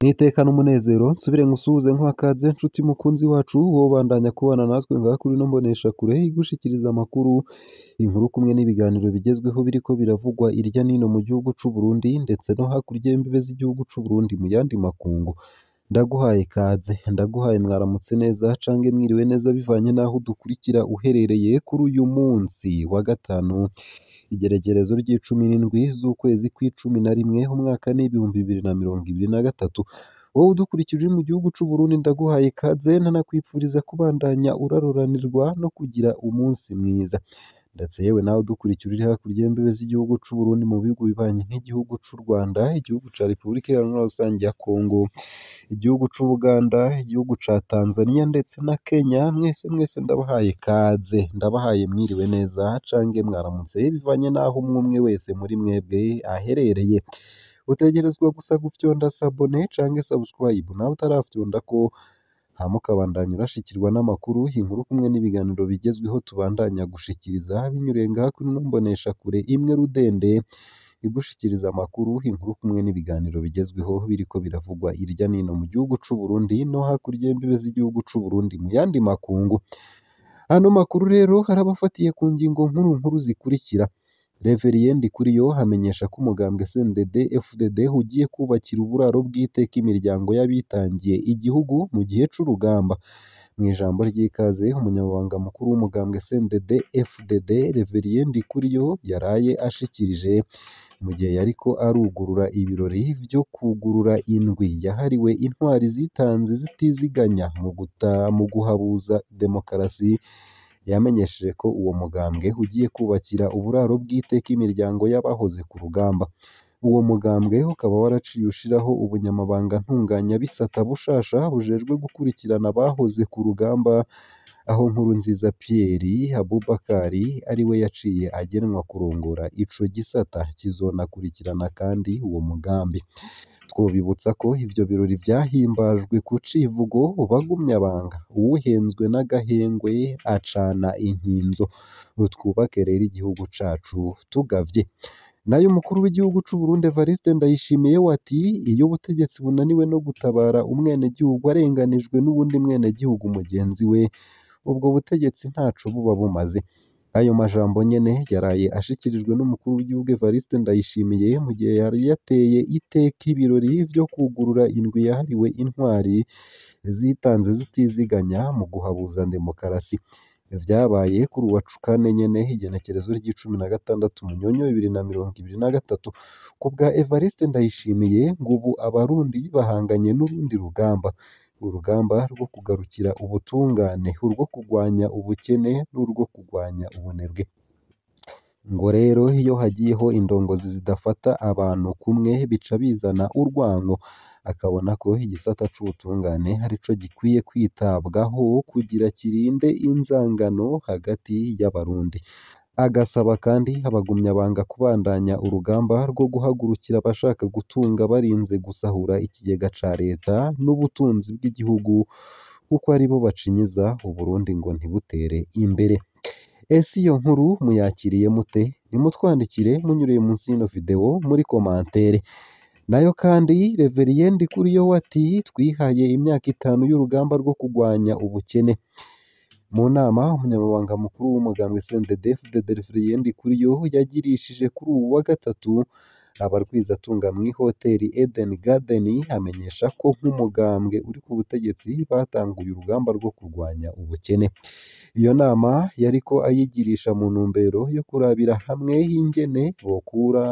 N'iteka n'umunezero nsubire nkusuhuze nkwakaze nshuti mukunzi wacu wobandanya kubana natwe ngaha kuri ino mboneshakure igushikiriza amakuru, inkuru kumwe n'ibiganiro bigezweho biriko biravugwa irya nino mu gihugu c'u Burundi ndetse no hakurya y'imbibe z'igihugu c'u Burundi mu yandi makungu. Ndaguhaye kaze, ndaguhaye mwaramutse neza cange mwiriwe neza bivanye n'aho udukurikira uherereye kuri uyu munsi wa gatanu igeregerezo ry'icumi n'indwi z'ukwezi kw'icumi na rimwe umwaka n'2023. Wowe udukurikira uri mu gihugu c'u Burundi ndaguhaye ikaze nanakwifuriza kubandanya uraroranirwa no kugira umunsi mwiza. Ndetse yewe nawe udukurikira uri hakurya y'imbibe z'igihugu c'u Burundi mu bihugu bibanyi nk'igihugu c'u Rwanda, igihugu ca Repubulika Iharanira Rusange ya Kongo, igihugu c'Ubuganda, igihugu ca Tanzania ndetse na Kenya, mwese mwese ndabahaye kaze, ndabahaye mwiriwe neza cange mwaramutse bivanye n'aho umwe umwe wese muri mwebwe aherereye. Utegerezwa gusa gufyonda sabone cange subscribe nawe utarafyondako hama ukabandanya urashikirwa n'amakuru, inkuru kumwe n'ibiganiro bigezweho tubandanya gushikiriza binyuriye ngaha kuri ino mboneshakure imwe rudende igushikiriza amakuru, inkuru kumwe n'ibiganiro bigezweho biriko biravugwa irya nino mu gihugu c'u Burundi no hakurya y'imbibe z'igihugu c'u Burundi mu yandi makungu. Ano makuru rero arabafatiye ku ngingo nkuru nkuru zikurikira: Reverien Ndikuriyo amenyesha ko umugambwe CNDD FDD ugiye kubakira uburaro bw'iteka imiryango y'abitangiye igihugu mu gihe c'urugamba. Mu ijambo ry'ikaze umunyamabanga mukuru w'umugambwe CNDD FDD Reverien Ndikuriyo yaraye ashikirije mu gihe yariko arugurura ibirori vyo kwugurura indwi yahariwe intwari zitanze zitiziganya mu guhabuza demokarasi, yamenyesheje ko uwo mugambwe ugiye kubakira uburaro bw'iteka imiryango y'abahoze ku rugamba. Uwo mugambwe ukaba waraciye ushiraho ubunyamabanga ntunganyabisata bushasha bujejwe gukurikirana abahoze ku rugamba, aho Nkurunziza Pierre Aboubakar ariwe yaciye agenwa kurongora ico gisata kizonakurikirana kandi uwo mugambi. Twobibutsa ko ivyo birori vyahimbajwe ku civugo "Bagumyabanga, uwuhenzwe n'agahengwe acana inkinzo". Twubake rero igihugu cacu tugavye. Nayo umukuru w'igihugu c'u Burundi Evariste Ndayishimiye we ati iyo ubutegetsi bunaniwe no gutabara umwenegihugu arenganijwe n'uwundi mwenegihugu mugenzi we, ubwo butegetsi ntaco buba bumaze. Ayo majambo nyene yaraye ashikirijwe n'umukuru w'igihugu Evariste Ndayishimiye mu gihe yari yateye iteka ibirori vyo kwugurura indwi yahariwe intwari zitanze zitiziganya mu guhabuza demokarasi. Vyabaye kuri uwa kane nyene igenekerezo ry'icumi na gatandatu Munyonyo 2023. Kubwa Evariste Ndayishimiye ngo ubu abarundi bahanganye n'urundi rugamba, urugamba rwo kugarukira ubutungane, urwo kugwanya ubukene n'urwo kugwanya ubunebwe. Ngo rero iyo hagiyeho indongozi zidafata abantu kumwe bica bizana urwango, akabona ko igisata c'ubutungane arico gikwiye kwitabwaho kugira kirinde inzangano hagati y'abarundi. Agasaba kandi abagumyabanga kubandanya urugamba rwo guhagurukira abashaka gutunga barinze gusahura ikigega ca leta n'ubutunzi bw'igihugu kuko aribo bacinyiza Uburundi ngo ntibutere imbere. Ese iyo nkuru muyakiriye mute? Nimutwandikire munyuriye munsi y'ino video muri komantere. Nayo kandi Reverien Ndikuriyo we ati twihaye imyaka 5 y'urugamba rwo kugwanya ubukene. Mu nama umunyamabanga mukuru w'umugambwe CNDD FDD Reverien Ndikuriyo yagirishije kuri uwu wa gatatu abarwizatunga mw'ihoteli Eden Garden, amenyesha ko nk'umugambwe uri ku butegetsi batanguye urugamba rwo kurwanya ubukene. Iyo nama yariko ayigirisha mu ntumbero yo kurabira hamwe ingene bokura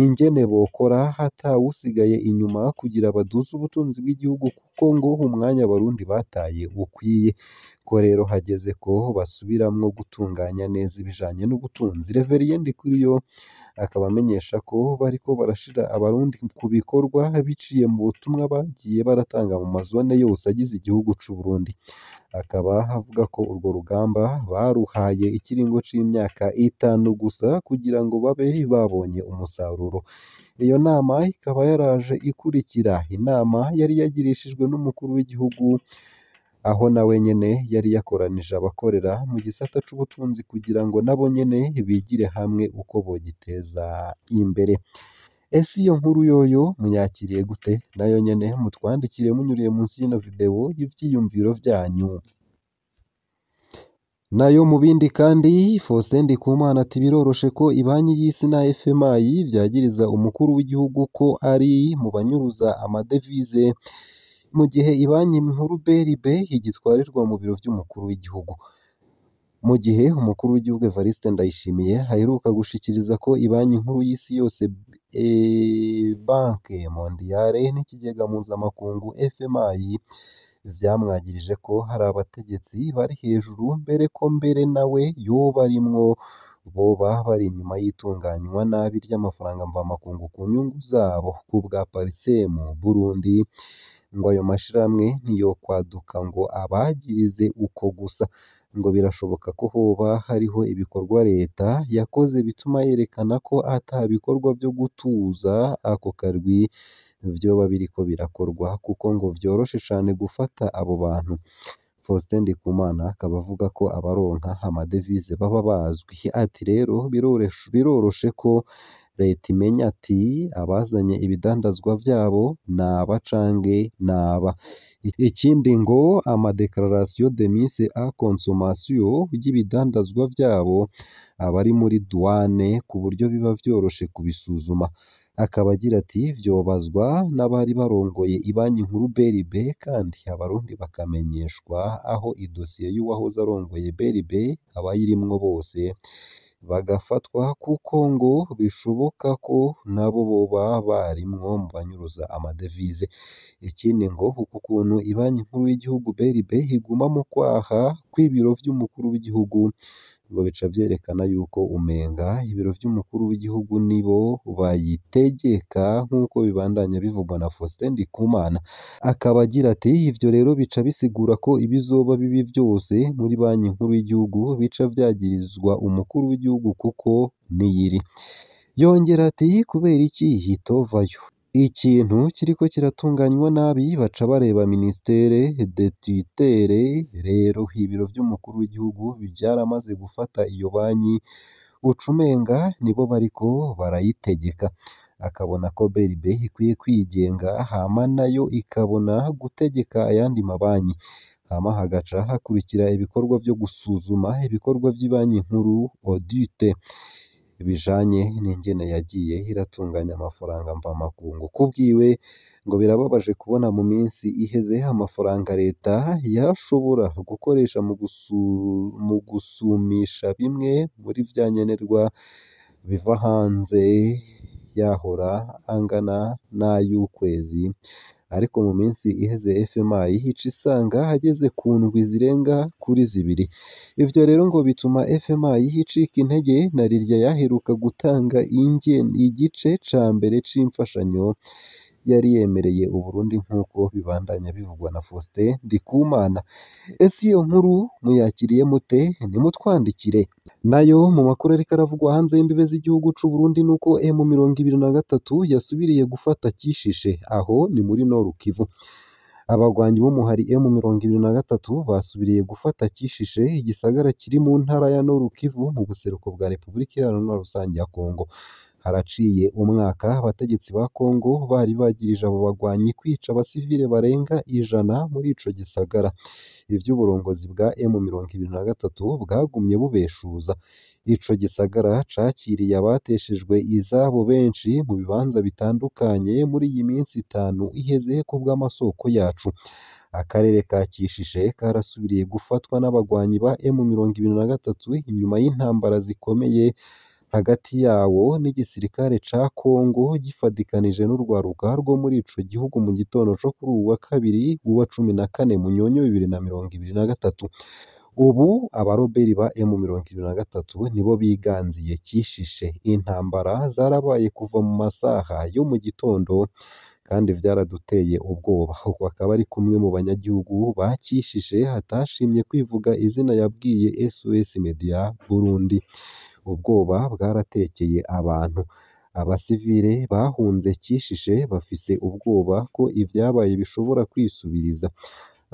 ingene bokora atawusigaye inyuma kugira baduze ubutunzi bw'igihugu kuko ngo umwanya abarundi bataye ukwiye, ko rero hageze ko basubiramwo gutunganya neza ibijanye n'ubutunzi. Reverien Ndikuriyo akaba amenyesha ko bariko barashira abarundi ku bikorwa biciye mu butumwa bagiye baratanga mu mazone yose agize igihugu c'u Burundi. Akaba avuga ko urwo rugamba baruhaye ikiringo c'imyaka 5 gusa kugira ngo babe babonye umusaruro. Iyo nama ikaba yaraje ikurikira inama yari yagirishijwe n'umukuru w'igihugu aho nawe nyene yari yakoranije abakorera mu gisata c'ubutunzi kugira ngo nabo nyene bigire hamwe uko bogiteza imbere. Ese iyo nkuru yoyo muyakiriye gute? Nayo nyene mutwandikire munyuriye munsi y'ino video y'ivyiyumviro vyanyu. Nayo mu bindi kandi, Faustin Ndikumana ati biroroshe ko ibanki y'isi na FMI vyagiriza umukuru w'igihugu ko ari mu banyuruza amadevize, mu gihe ibanki nkuru BRB igitwarirwa mu biro vy'umukuru w'igihugu. Mu gihe umukuru w'igihugu Evariste Ndayishimiye aheruka gushikiriza ko ibanki nkuru y'isi yose Banque Mondiale n'ikigega mpuzamakungu FMI vyamwagirije ko hari abategetsi bari hejuru mbere ko mbere nawe yoba arimwo boba bari inyuma y'itunganywa nabi ry'amafaranga mvamakungu ku nyungu zabo. Ku bwa Parsem Burundi, ngo ayo mashirahamwe ntiyokwaduka ngo abagirize uko gusa, ngo birashoboka ko hoba hariho ibikorwa leta yakoze bituma yerekana ko ata bikorwa vyo gutuza ako karwi vyoba biriko birakorwa, kuko ngo vyoroshe cane gufata abo bantu. Faustin Ndikumana akaba avuga ko abaronka amadevize baba bazwi. Ati rero biroroshe ko leta imenya ati abazanye ibidandazwa vyabo naba canke naba. Ikindi ngo amadeclaration de mise à consommation y'ibidandazwa vyabo aba ari muri douane ku buryo biba vyoroshe kubisuzuma. Akaba agira ati vyobazwa n'abari barongoye ibanki nkuru BRB, kandi abarundi bakamenyeshwa aho idosiye y'uwahoze arongoye BRB abayirimwo bose bagafatwa, kuko ngo bishoboka ko nabo boba barimwo mu banyuruza amadevize. Ikindi ngo uku kuntu ibanki nkuru y'igihugu BRB iguma mu kwaha kw'ibiro vy'umukuru w'igihugu, ngo bica vyerekana yuko umenga ibiro vy'umukuru w'igihugu nibo bayitegeka, nk'uko bibandanya bivugwa na Faustin Ndikumana. Akaba agira ati ivyo rero bica bisigura ko ibizoba bibi vyose muri banki nkuru y'igihugu bica vyagirizwa umukuru w'igihugu kuko niyiri. Yongera ati kubera iki itovayo? Ikintu kiriko kiratunganywa nabi baca bareba ministere de tutelle. Rero ibiro vy'umukuru w'igihugu vyaramaze gufata iyo banki, uca umenga nibo bariko barayitegeka. Akabona ko BRB ikwiye kwigenga, hama nayo ikabona gutegeka ayandi mabanki, hama hagaca hakurikira ibikorwa vyo gusuzuma ibikorwa vy'ibanki nkuru audit bijanye n'ingene yagiye iratunganya amafaranga mvamakungu. Kubwiwe ngo birababaje kubona mu minsi iheze amafaranga leta yashobora gukoresha mu gusumisha bimwe muri vya nkenerwa biva hanze yahora angana n'ay'ukwezi, ariko mu minsi iheze FMI ica isanga ageze ku ndwi zirenga kuri zibiri. Ivyo rero ngo bituma FMI icika intege, na rirya yaheruka gutanga igice ca mbere c'imfashanyo yari yemereye Uburundi, nk'uko bibandanya bivugwa na Faustin Ndikumana. Ese iyo nkuru muyakiriye mute? Nimutwandikire. Nayo mu makuru ariko aravugwa hanze y'imbibe z'igihugu c'u Burundi nuko M23 yasubiriye gufata Kishishe, aho ni muri Nord Kivu. Abagwanyi b'umuhari M23 basubiriye gufata Kishishe, igisagara kiri mu ntara ya Nord Kivu mu buseruko bwa Repubulika Iharanira Rusange ya Kongo. Haraciye umwaka abategetsi ba Kongo bari bagirije abo bagwanyi kwica abasivile barenga 100 muri ico gisagara. Ivy'uburongozi bwa M23 bwagumye bubeshuza. Ico gisagara cakiriye abateshejwe izabo benshi mu bibanza bitandukanye muri iyi minsi 5 iheze kubw'amasoko yacu. Akarere ka Kishishe karasubiriye gufatwa n'abagwanyi ba M23 inyuma y'intambara zikomeye hagati yawo n'igisirikare ca Kongo gifadikanije n'urwaruka rwo muri ico gihugu mu gitondo co kuri uwu wa kabiri w'uwa 14 Munyonyo 2023. Ubu abaroberi ba M23 nibo biganziye Kishishe. Intambara zarabaye kuva mu masaha yo mu gitondo kandi vyaraduteye ubwoba. Uku akaba ari kumwe mu banyagihugu ba Kishishe atashimye kwivuga izina yabwiye SOS Media Burundi. Ubwoba bwaratekeye abantu. Abasivile bahunze Kishishe bafise ubwoba ko ivyabaye bishobora kwisubiriza.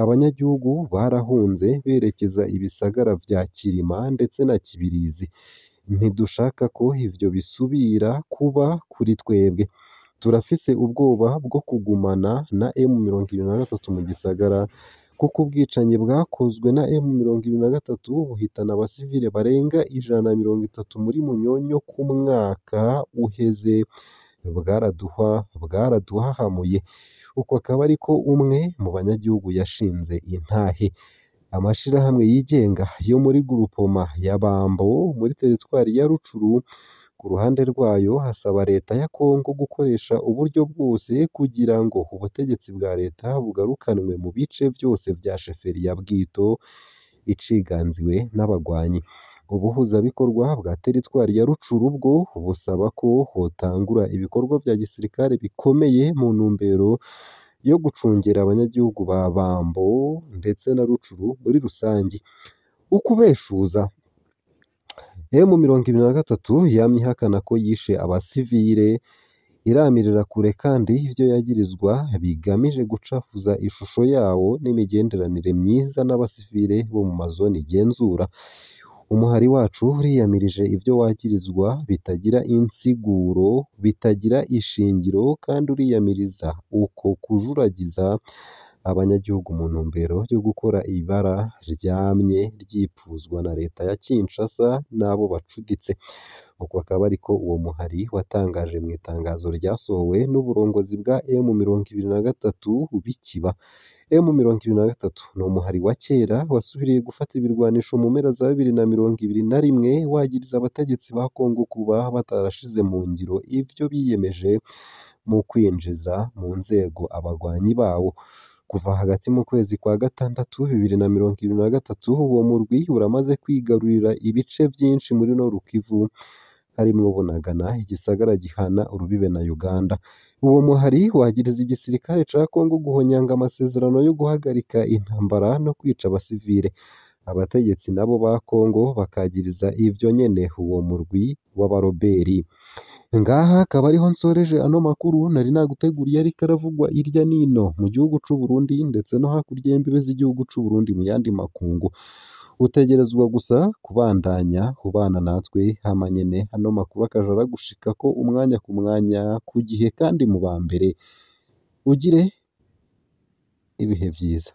Abanyagihugu barahunze berekeza ibisagara vya Kirima ndetse na Kibirizi. Ntidushaka ko ivyo bisubira kuba kuri twebwe. Turafise ubwoba bwo kugumana na M23 mu gisagara kuko ubwicanyi bwakozwe na M23 buhitana abasivile barenga 130 muri Munyonyo ku mwaka uheze bwaraduhahamuye. Uko akaba ariko umwe mu banyagihugu yashinze intahe. Amashirahamwe yigenga yo muri Groupema ya Bambo muri teritwari ya Rucuru ku ruhande rwayo hasaba leta ya Kongo gukoresha uburyo bwose kugira ngo ubutegetsi bwa leta bugarukanwe mu bice vyose vya sheferi ya Bwito iciganziwe n'abagwanyi. Ubuhuzabikorwa bwa teritwari ya Rucuru bwo busaba ko hotangura ibikorwa vya gisirikare bikomeye mu ntumbero yo gucungera abanyagihugu ba Bambo ndetse na Rucuru muri rusangi. Ukubeshuza M23 yamye ihakana ko yishe abasivile, iramirira kure kandi ivyo yagirizwa bigamije gucafuza ishusho yawo n'imigenderanire myiza n'abasivile bo mu mazone igenzura. Umuhari wacu uriyamirije ivyo wagirizwa bitagira insiguro, bitagira ishingiro kandi uriyamiriza uko kujuragiza abanyagihugu mu ntumbero yo gukora ibara ryamye ryipfuzwa na leta ya Kinshasa n'abo bacuditse. Uko akaba ariko uwo muhari watangaje mu itangazo ryasohowe n'uburongozi bwa M23 bikiba. M23 ni umuhari wa kera wasubiriye gufata ibirwanisho mu mpera za 2021 wagiriza abategetsi ba Kongo kuba batarashize mu ngiro ivyo biyemeje mu kwinjiza mu nzego abagwanyi bawo. Kuva hagati mu kwezi kwa gatandatu 2023 uwo murwi uramaze kwigarurira ibice vyinshi muri Nord Kivu harimwo Bunagana, igisagara gihana urubibe na Uganda. Uwo muhari wagiriza igisirikare ca Kongo guhonyanga amasezerano yo guhagarika intambara no kwica abasivile. Abategetsi nabo ba Kongo bakagiriza ivyo nyene uwo murwi w'abaroberi. Ngaha akaba ariho nsoreje ano makuru nari naguteguriye ariko aravugwa irya nino mu gihugu c'u Burundi ndetse no hakurya y'imbibe z'igihugu c'u Burundi mu yandi makungu. Utegerezwa gusa kubandanya ubana natwe hama nyene ano makuru akaja aragushikako umwanya ku mwanya ku gihe kandi mu ba mbere. Ugire ibihe vyiza.